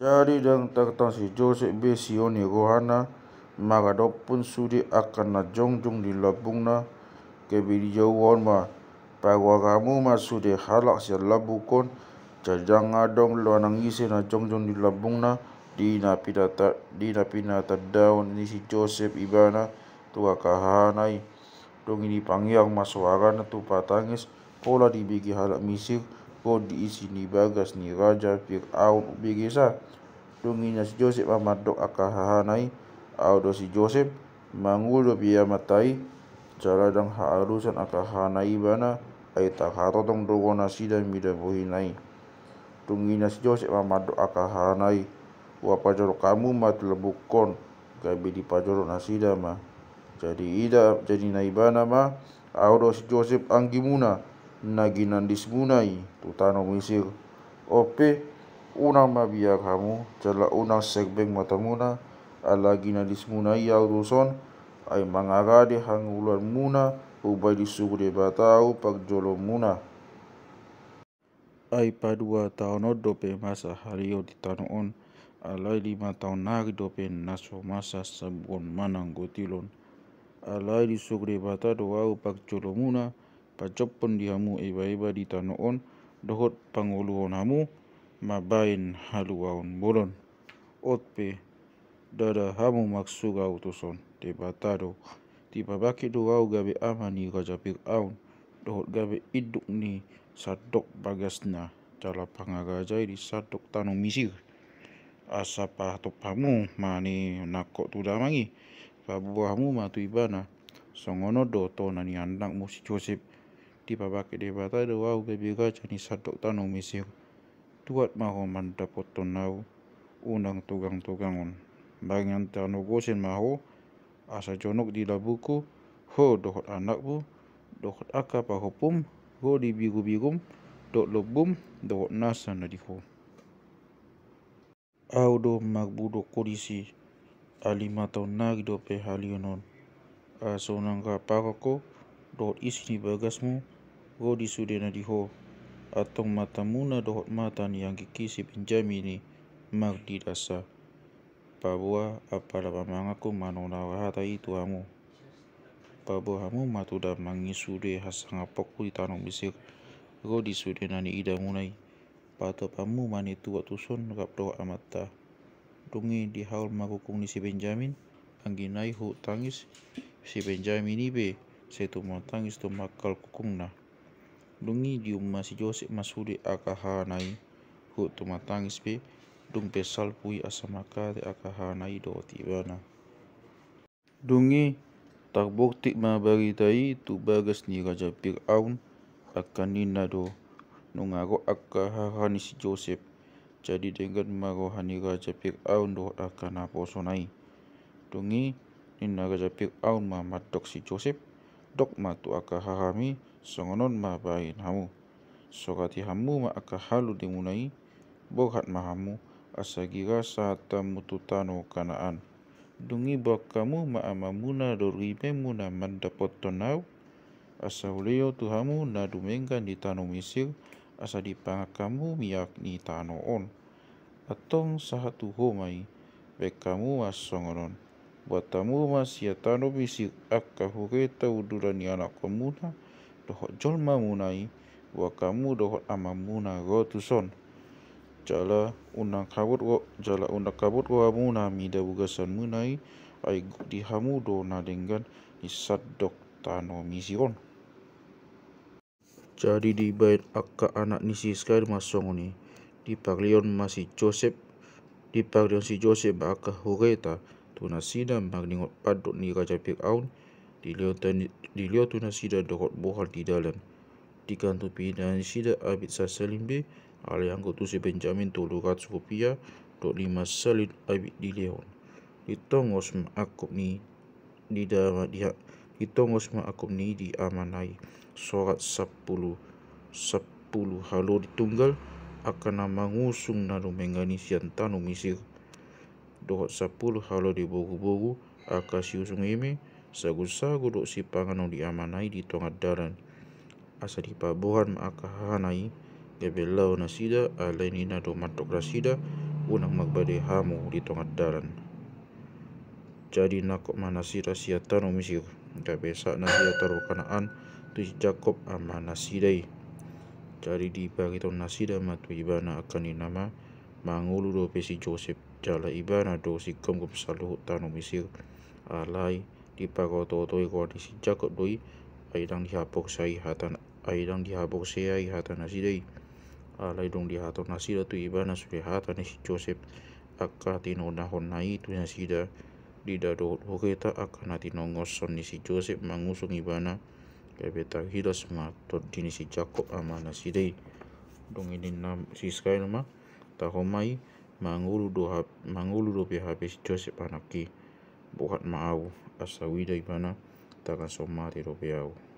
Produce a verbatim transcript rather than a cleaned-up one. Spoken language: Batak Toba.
Jadi ndang tangtang si Josep be sion ni rohana mangadophon sude angka na jongjong di lambungna, gabe dijouhon ma, pagoarhu ma sude halak sian lambungkon. Jadi ndang adong manang ise na jongjong di lambungna, di na pinata, di na pinatandaon ni si Josep ibana tu angka hahana i. Dung i dipangiang ma soarana tumpatangis, pola dibege halak Misir, ro di isi ni bagas ni raja Firaun umbegesa. Dung i ninna si Josep ma mandok angka hahana i, au do si Josep, mangolu dope amanta i, jala ndang haalusan angka hahana ibana, ai tarhatotong do ro nasida mida bohina i. Dung i ninna si Josep ma mandok angka hahana i, hupajonok hamu ma tu lambungkon, gabe dipajonok nasida ma. Jadi ida, jadi ninna ibana ma, au do si Josep anggimuna, na ginandismuna i tu tano Misir. On pe, unang mabiar hamu, jala unang serbeng matamuna, ala ginandismuna i au tuson, ai mangarade hangoluanmuna, hubahen disuru Debata au parjolomuna. Ai paduahon dope masa haleon di tano on, alai lima taon nari dope na so masa sabuon manang gotilon. Alai disuru Debata do au parjolomuna, pajophon di hamu ebaeba di tano on, dohot pangoluhon hamu mambahen haluaon bolon. On pe, ndada hamu marsuru au tuson, Debata do. Dipabangke do au gabe ama ni raja Firaun, dohot gabe induk ni sandok bagasna, jala pangarajai di sandok tano Misir. Asa pahatop hamu ma ni nangkok tu damang i, paboa hamu ma tu ibana. Songon on do tona ni anakmu si Josep. Dipabangke Debata do au gabe raja ni sandok tano Misir. Tuat ma ho mandapothon au, unang togang-togangon. Maringan tano Gosen ma ho, asa jonok di lambungku, ho dohot anakmu, dohot angka pahompum, ho di birubirум, dohot lombum, dohot nasa na di ho. Au do marbudok ho disi, ai lima taon nari dope haleon on. Asa unang rap ho, dohot isi ni bagasmu, ro di sude na di ho. Antong matamuna dohot mata ni anggingki si Benjamin i mardidasa. Paboa apala pamanganku manonang hata i tu hamu. Paboa hamu ma tu damang i sude hasangapku di tano Misir, ro di sude na niidamuna i. Pahatop hamu ma ni tuak tuson rap dohot amanta. Dung i dihaol ma rungkung ni si Benjamin, anggina i huhut tangis, si Benjamin i pe sai tumatangis tumangkal rungkungna. Dung i dium ma si Josep ma sude angka hahana i, huhut tumatangis pe, dung pe salpu i asa mangkatai angka hahana i dohot ibana. Dung i, tarbortik ma barita i tu bagas ni raja Firaun, angka ninna do, nunga ro angka haha ni si Josep. Jadi denggan ma roha ni raja Firaun dohot angka naposona i. Dung i, ninna raja Firaun ma mandok si Josep, dok ma tu angka hahami, songon on ma bahen hamu. Sorati hamu ma angka halodimuna i, borhat ma hamu, asa gira sahat hamu tu tano Kanaan. Dung i boan hamu ma amamuna dohot ibemuna mandapothon au, asa hulehon tu hamu na dumenggan di tano Misir, asa dipangan hamu miak ni tano on. Antong sahat tu ho ma i, bahen hamu ma songon on. Boan hamu ma sian tano Misir angka hureta undulan ni anakhonmuna, dohot jolmamuna i, boan hamu dohot amamuna ro tuson. Jala unang habot ro, jala unang habot rohamuna mida bagasanmuna i, ai gok di hamu do na denggan ni sandok tano Misir on. Jadi dibahen angka anak ni si Israel ma songon i, diparlehon ma si Josep, diparlehon si Josep ma angka hureta tu nasida marningot pandok ni raja Firaun, dilehon tu, dilehon tu nasida dohot bohal di dalan. Digantung pinda nasida abit sasalin be, alai anggo tu si Benjamin tolu ratus rupia, dohot lima salin abit dilehon. Ditongos ma angkup ni di dama, di, ditongos ma angkup ni di amana i sorat sampulu, sampulu halo di tunggal angka na mangusung na dumenggan i sian tano Misir, dohot sampulu halo di boruboru angka siusung eme, sagusagu dohot sipanganon di amana i di tonga dalan. Asa dipabohal ma angka hahana i, gabe laho nasida, alai ninna do mandok nasida, unang marbadai hamu di tonga dalan. Jadi nangkok ma nasida sian tano Misir, gabe sahat nasida tu tano Kanaan, tu si Jakob amanasida i. Jadi dibaritahon nasida ma tu ibana angka ninna ma, mangolu dope si Josep, jala ibana do sigomgom saluhut tano Misir. Alai diparototoi roha ni si Jakob do i, ai ndang dihaporseai hata, ai ndang dihaporseai hata nasida i. Alai dung dihatahon nasida tu ibana sude hata ni si Josep, angka tinonahonna i tu nasida, diida dohot hureta angka na tinongoshon ni si Josep mangusung ibana, gabe tarhilas ma tondi ni si Jakob amanasida i. Dung i ninna si Israel ma, taho ma i, mangolu do hap-, mangolu dope hape si Josep anakki. Borhat ma ahu, asa huida ibana, tagan so mate dope ahu.